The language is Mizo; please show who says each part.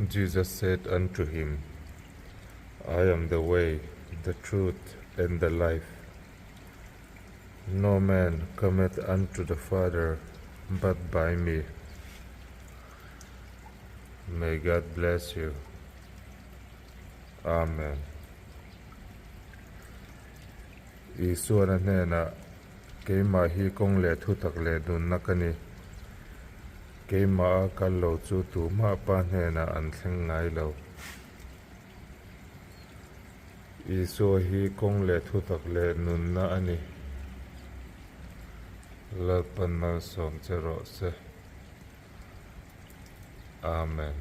Speaker 1: Jesus said unto him, I am the way, the truth, and the life. No man cometh unto the Father but by me. May God bless you. Amen. Isuan a hnenah, Keimah hi kawng leh thutak leh nunna ka ni. Keimah a kal lo chu tumah Pa hnenah an thleng ngai lo. Isua hi kawng leh thutak leh nunna a ni. Lalpan malsawm che rawh se. Amen.